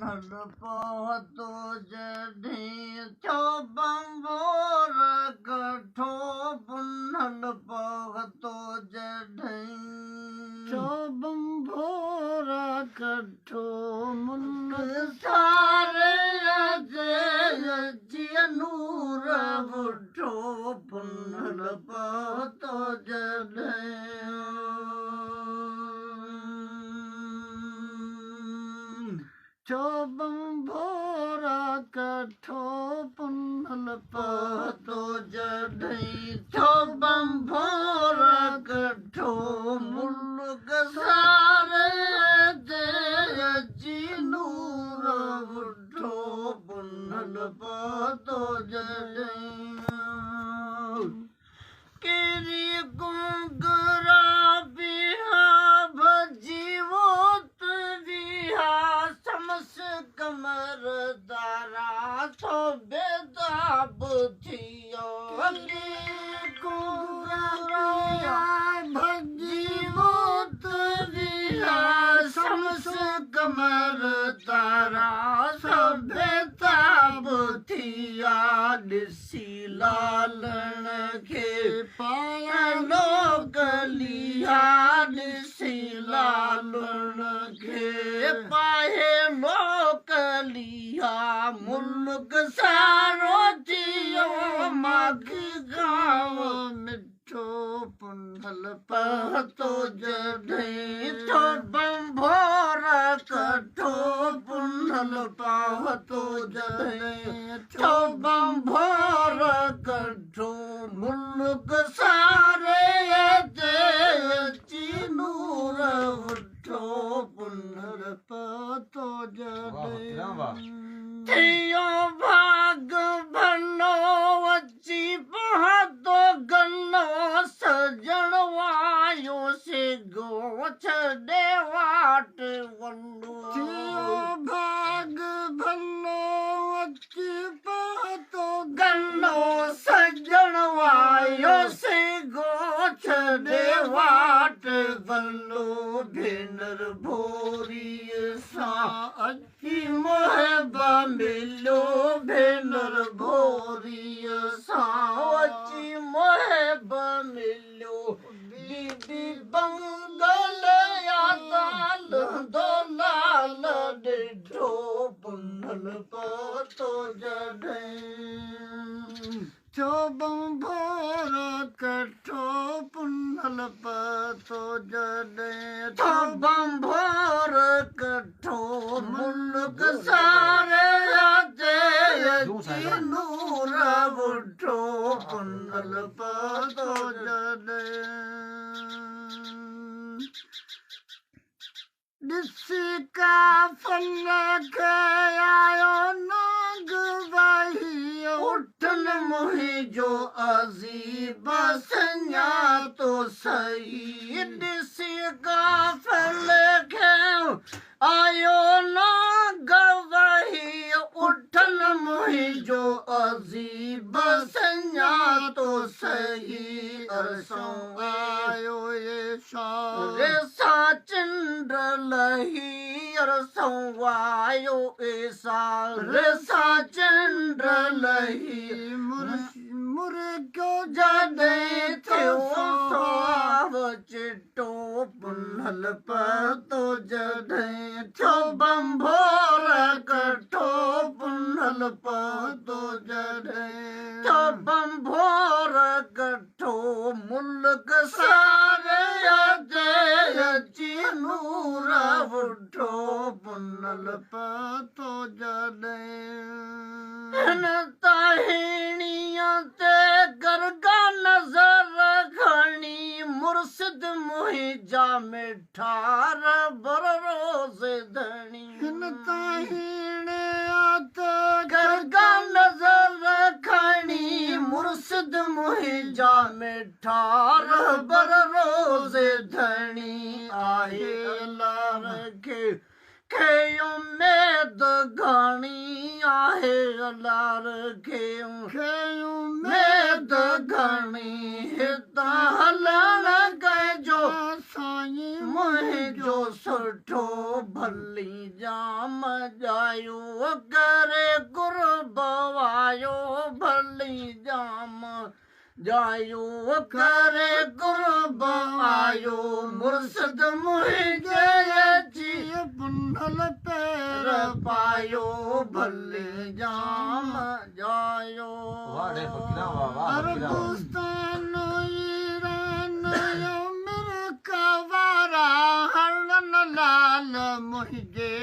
پنهل پهتو جڏهن، ٿيو ڀنڀور ڪٺو پنهل پهتو جڏهن، ٿيو ڀنڀور ڪٺو ملڪ ساري تي اچي نور وٺو پنهل پهتو جڏهن، ٿيو ڀنڀور ڪٺو پنهل پهتو جڏهن، ٿيو ڀنڀور ڪٺو ملڪ ساري تي اچي نور وٺو پنهل پهتو جڏهن. ڪيري گنگرا بيها ڀڄي ووت ويها، سمس ڪمر تارا ٿو بيتاب ٿيو. گنگرا ڀڄي ووت ويها، سمس ڪمر تارا ٿو بيتاب ٿيا. ڏسي لالڻ کي پايا لوڪ ليها، ڏسي لالڻ کي پائي لوڪ ليها. ملڪ سارو ٿيو ماڳ گانو مٺو پنهل پهتو جڏهن، ٿيو ڀنڀور ڪٺو پنهل پهتو جڏهن، ٿيو ڀنڀور ڪٺو ملڪ ساري تي اچي نور وٺو پنهل پهتو واهه. جڏهن. ٿيو ڀاڳ ڀلو اچي پهتو گلو، سجڻ وايو سگو ڇڏي واٽ ولو. ٿيو ڀاڳ ڀلو اچي پهتو گلو، سجڻ وايو سگو ڇڏي واٽ ولو. ڀينر ڀوريءَ سان اچي محب مليو، ڀينر ڀوريءَ سان اچي محب مليو. بيبي بنگل يا تال لال ڏٺو پنهل پهتو جڏهن، ٿيو ڀنڀور ڪٺو پنهل پهتو جڏهن، ٿيو ڀنڀور ڪٺو ملڪ ساري تي اچي نور وٺو پنهل پهتو جڏهن. ڏسي ڪافل کي آيو نانگ وهيو، اٺن منهنجو عجيب سڃاتو صحيح. ڏسي ڪافل کي آيو نانگ وهي، اٺن منهنجو عجيب سڃاتو صحيح. ارسون آيو شاهه ري سا چنڊ لهي، ارسون آيو ايسا ري سا چنڊ لهي. مرڪيو جڏهن ٿيو سواب چٽو پنهل پهتو جڏهن، ٿيو ڀنڀور ڪٺو پنهل پهتو جڏهن، ٿيو ڀنڀور ڪٺو ملڪ ساري تي اچي نور وٺو پنهل پهتو جڏهن. هن تاهڻيءَ تي گرگا نظر کڻي، مرشد منهنجا مٺا ربر روز ڌڻي. هن تاهيڻي ته گرگا نظر کڻي، مرشد منهنجا مٺا ربر روز ڌڻي. آهي الله رکي کي اميد گهڻي، آهي آهي الار کي اميد گهڻي، هتان هلڻ ڪنهن جو سائين منهنجو سٺو. ڀلي ڄام ڄايو ڪري قرب آيو، ڀلي ڄام ڄايو ڪري قرب آيو، مرشد منهنجي اچي پنهل پير پايو، ڀلي ڄام ڄايو. ਵਾਹ ਰੇ ਫਕੀਰਾ ਵਾਹ ਵਾਹ ਫਕੀਰਾ ਵਾਹ। ਅਰਬਿਸਤਾਨ ਈਰਾਨ ਅਮਰੀਕਾ ਵਾਰਾ ਹਰਨ ਲਾਲ ਮੁੰਹੰਜੇ